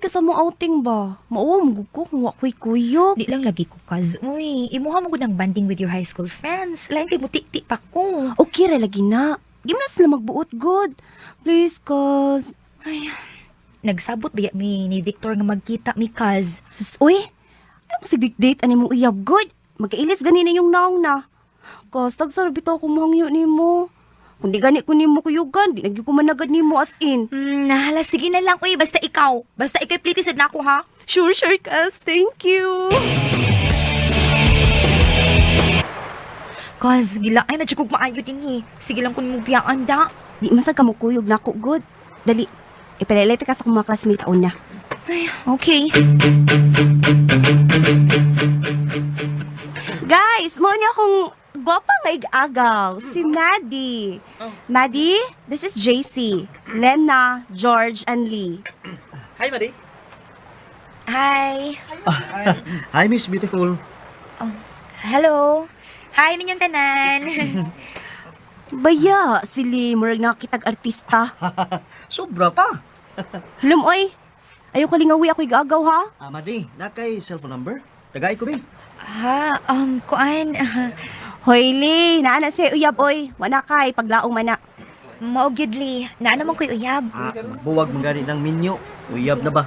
ka sa mong outing ba? Mauwa mo ko kung wa ko'y kuyog. Di lang lagi ko, Kaz. Uy, imuha mo gud ang bonding with your high school friends. Lain kay mutik-tik pa ko. Okay ra lagi na. Di mo na sila magbuot good. Please, Kaz. Ay, nagsabot ba mi ni Victor nga magkita mi, Kaz? Sus, uy. Ay mo sig date ani mong uyab good. Magkailis gani na yung naong na. Kaz, tagsara bitaw ko mahangyo nimo. Kung di gani ko nimo kuyugan, di nagyo ko managad nimo as in. Nahala, sige na lang. Uy, basta ikaw. Basta ikay pliti sad nako, ha? Sure, sure, Kaz. Thank you. Kaz, gila ay na kog maayo din eh. Sige lang kun mo biyaan da. Di masag ka mo kuyog nako good. Dali. Ipalaylay ka sa akong mga classmate una. Ay, okay. Guys, mo niya akong gwapa nga ig-agaw, si Maddie. Maddie, this is JC, Lena, George, and Lee. Hi, Madi. Hi. Hi, Miss Beautiful. Hello. Hi ninyong tanan. Baya, si Lee, murag nakitag artista. Sobra pa. Lumoy, ayaw kalingawi ako ig-agaw ha. Ah, Madi, na kay cellphone number? Tagay ko, be. Ha, kuan. Hoy Lee, naa na siya uyab oy. Wala kay paglaong mana. Mao gyud li. Naa naman ko'y uyab. Ah, buwag mong gani ng minyo. Uyab na ba?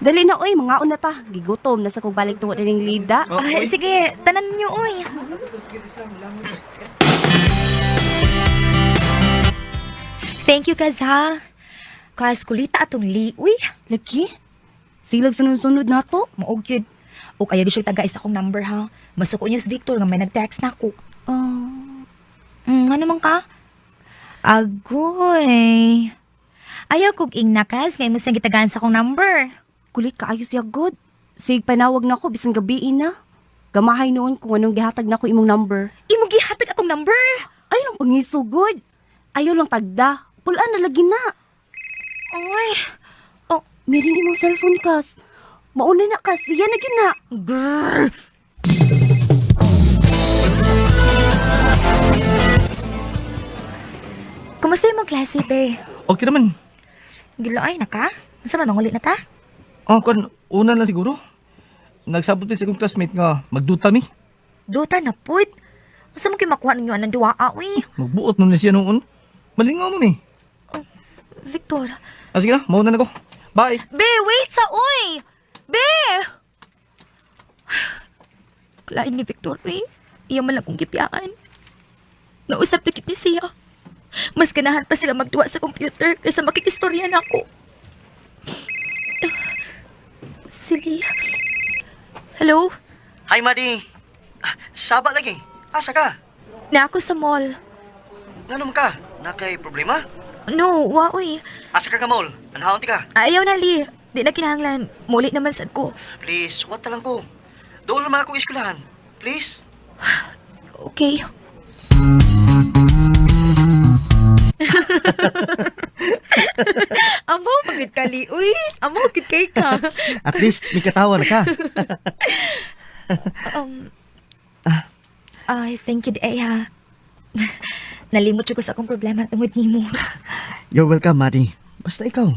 Dali na oy, mga na ta. Gigutom na sa kog balik tungod ning Lida. Oh, Ah, oy. sige, tanan niyo oy. Thank you, Kaz, ha. Kaz, kulita atong li. Uy, Lagi? Silag sunod-sunod na to. mao gyud. O kaya siya taga isa kong number, ha. Masuko niya si Victor nga may nag-text na ako. Ah, Ano man ka? Agoy. Ayaw kog ingna, Kaz, nga imo siyang gitagaan sa akong number. Kulit kaayo siya good. Sig panawag na ko bisan gabi na. Gamahay noon kung anong gihatag nako imong number. Imo gihatag akong number. Ayaw lang pangisugod. Ayaw lang tagda. Pulaan na lagi na. Oy. Oh, Miring imong cellphone kas. Mauna na kas. Yan na gyud na. Grrr. Kumusta yung mga klase, be? Okay naman. Giloay na ka? Nasa man, mangulit na ta? Oh, kun una lang siguro. Nagsabot din sa akong classmate nga magduta mi. Duta na pud. Unsa man kay makuha ninyo anang duwa, uy? Magbuot nun na siya noon. Malingaw mo mi. Victor. Ah, sige na, mauna na ko. Bye. Be, wait sa uy! Be! Kalain ni Victor, uy. Iya man lang kong gipiyaan. Nausap na gyud ni siya. Mas ganahan pa sila magduwa sa computer kaysa makikistorya na ako. Silly. Hello? Hi, Madi. Ah, saba lagi. Asa ka? Na ako sa mall. Nganom ka? Na kay problema? No, wa uy. Asa ka ka mall? Anhaon ti ka? Ayaw na, Lee. Di na kinahanglan. Muli naman sad ko. Please, what lang ko. Doon lang akong eskwelahan. Please. Okay. Amo, pagit kali. Uy, amo, gid kay ka. At least, may katawa na ka. Um, ay, thank you, day, ha. Nalimot ko sa akong problema tungod nimo. You're welcome, Madi. Basta ikaw.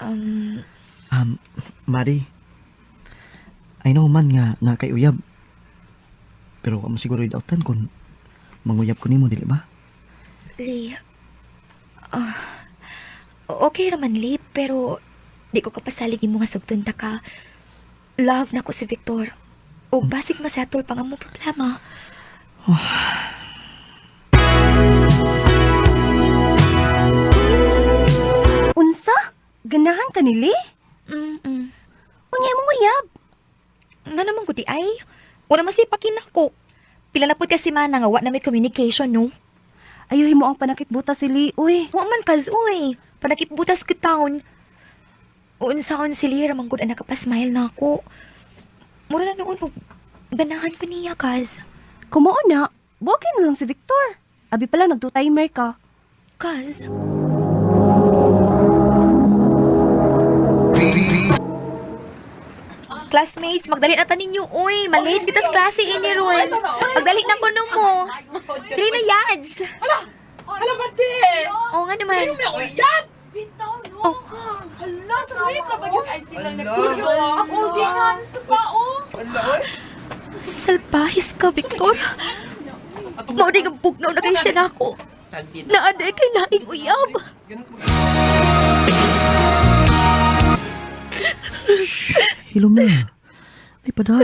Um, Madi, I know man nga na kay uyab. Pero wa mo siguro idautan kung manguyab ko nimo, dili ba? Lee, ah, okay raman, Lee, pero di ko kapasalig nimo nga sugton ta ka. Love na ko si Victor. O basig masettle pa nga mo problema. Unsa? Ganahan ka ni Lee? Mm-mm. Unya imong uyab. Nga naman ko di ay. Wala man siya pakinako. Pila na po kasi mana nga wa na may communication, no? Ayuhin mo ang panakitbuta si Lee, uy. Wa man kaz, uy. Panakipbutas ko taon. Unsaon si Lee, ramang gud ang nakapasmile na ako. Mura na noon, og ganahan ko niya, kaz. Kumao na, buwagin na lang si Victor. Abi pala nagto-timer ka. Kaz? Classmates, magdali na ta ninyo. Uy, malate kita sa klase ini ron. Magdali na kuno mo. Dali na yads. Hala, hala ba, te? Oo nga naman. Ano na ko yan? Bitaw, no? Oh, Hala, sweet ra ba yun ay sila nagkuyo? Holding hands pa, oh. Salpahis ka, Victor. Mao di nga bugnaw na kay sinako. Naaday kay laing uyab. Hilom na. Ay, pada.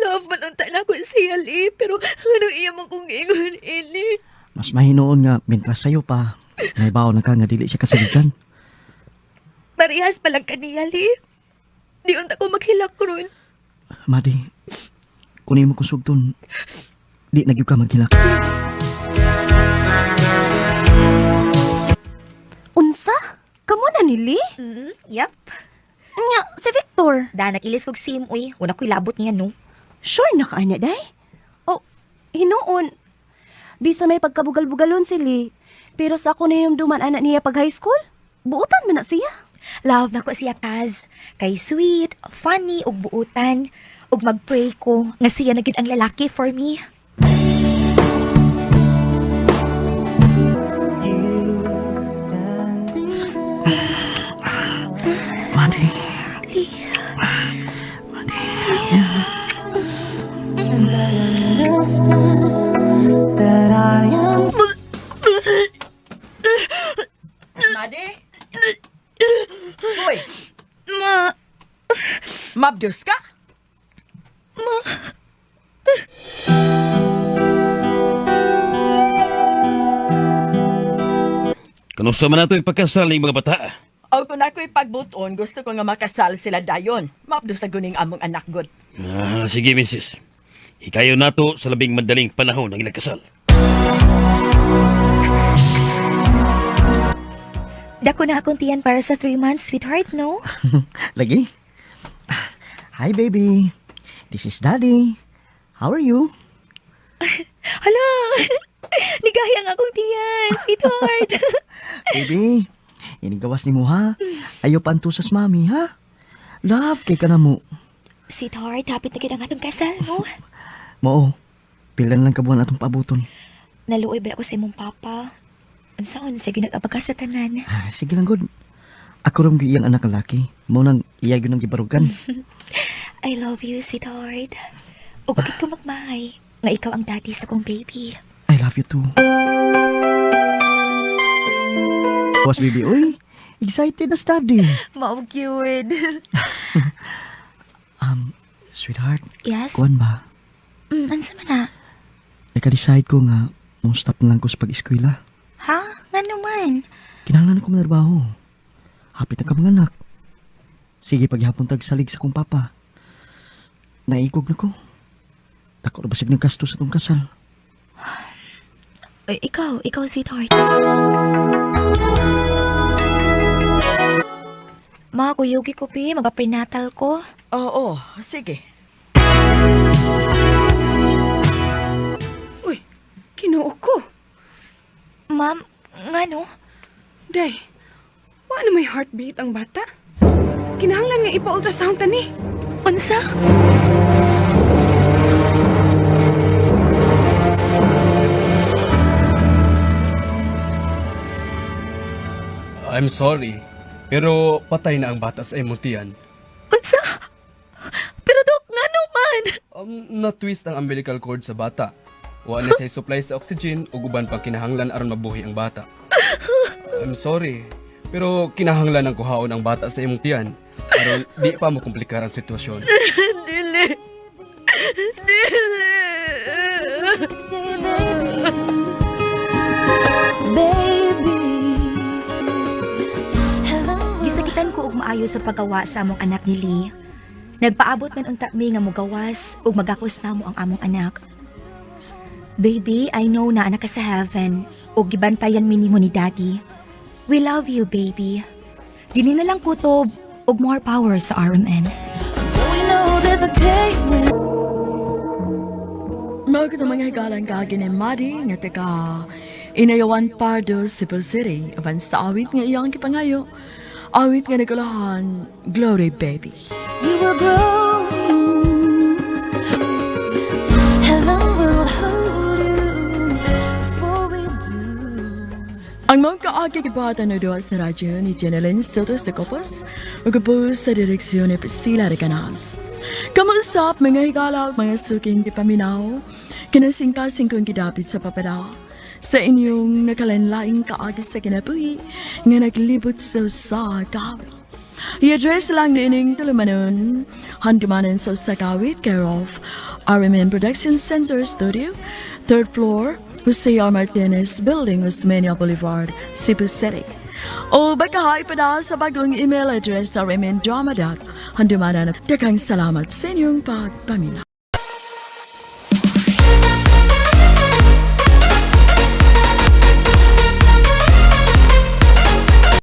Love man unta na ko siya, Lee. Pero anong iya man kong giingon ini? Mas mahinoon nga, mintas sa'yo pa. Naibaw na ka nga dili siya kasaligan. Parehas pa lang kaniya, Lee. Di unta ko maghilak ron. Madi, kunin mo kong sugton. Di na gyud ka maghilak. Unsa? Kamo na ni Lee? Yep. Nya, si Victor. Da, nag-ilis kog sim, uy. Una ko'y labot niya, no? Sure na ka ana day? Oh, hinuon. Bisa may pagkabugal-bugalon si Lee. Pero sa ako nahimduman anak niya pag high school, buutan man na siya. Love na ko siya, Kaz. Kay sweet, funny, ug buutan. Ug mag-pray ko nga siya na gid ang lalaki for me. Madi. Lee. Madi? Hoy, Ma, mabdos ka? Kanusa man nato ipagkasal ning mga bata? O kung ako'y pagbuton, gusto ko nga makasal sila dayon. Mabdos sa guning among anak god. Ah, sige, misis. Hikayo nato sa labing madaling panahon ang ilang kasal. Dako na akong tiyan para sa 3 months, sweetheart, no? Lagi. Hi, baby. This is Daddy. How are you? Hala! Nigahi ang akong tiyan, sweetheart. Baby, inigawas ni mo ha. Ayaw pa antusas mami ha. Love kay ka na mo. Sweetheart, hapit na gid ang atong kasal, no? Mao, pila na lang kabuhan atong paaboton. Naluoy ba ako sa imong papa? Unsaon sa ginag-abaga sa tanan? Ah, sige lang good. Ako rin iyang anak laki. Mao nang iya gyud ang gibarugan. I love you, sweetheart. Ug bakit ko magmahay nga ikaw ang daddy sa kong baby. I love you too. Boss baby, uy. Excited na study. Mao cute. Sweetheart, Yes? kuan ba? Unsa man na? Naka-decide ko nga mo stop na lang ko sa pag-eskwela. Ha? Ngano man? Kinahanglan ko manarbaho. Hapit na ka mga anak. Sige, paghapon tag salig sa kong papa. Naikog na ko. Dako na basig ng gasto sa tong kasal. Ay, ikaw, sweetheart. Ma, kuyugi ko, pi. Magpa-prenatal ko. Oo, sige. Uy, Kinoo ko. Ma'am, ngano? Day, wa na may heartbeat ang bata? Kinahanglan nga ipa-ultrasound ta ni. Unsa? I'm sorry, pero patay na ang bata sa imong tiyan. Unsa? Pero dok, ngano man? Na-twist ang umbilical cord sa bata. Wa na siya supply sa oxygen ug uban pang kinahanglan aron mabuhi ang bata. I'm sorry, pero kinahanglan ang kuhaon ang bata sa imong tiyan aron di pa mo komplikar ang sitwasyon. Dili. Dili. Gisakitan ko og maayo sa paggawa sa among anak ni Lee. Nagpaabot man unta mi nga mogawas ug magakos namo ang among anak. Baby, I know na anak ka sa heaven ug gibantayan mi nimo ni Daddy. We love you, baby. Dili na lang kutob ug more power sa RMN. Mao gud ang mga higalang kaagi ni Madi nga taga Inayawan Pardo, Cebu City, apan sa awit nga iyang gipangayo. Awit nga nagulahan, Glory Baby. You were growing. Heaven will hold you before we do. Ang mga kaagi gibata na duha sa radyo ni Jeneline Soto sa Copos ug sa direksyon ni Priscilla Recanas. Kamusap mga higala ug mga suking gipaminaw, kinasingkasing kong gidapit sa papada sa inyong nakalanlaing kaagi sa kinabuhi nga naglibot sa usa ka awit. I-address lang niining tulumanon, Handumanan sa usa ka awit, care of RMN Production Center Studio, third floor, Jose R. Martinez Building, Osmeña Boulevard, Cebu City. O baka ipadala sa bagong email address rmndrama.handumanan. Daghang salamat sa inyong pagpaminaw.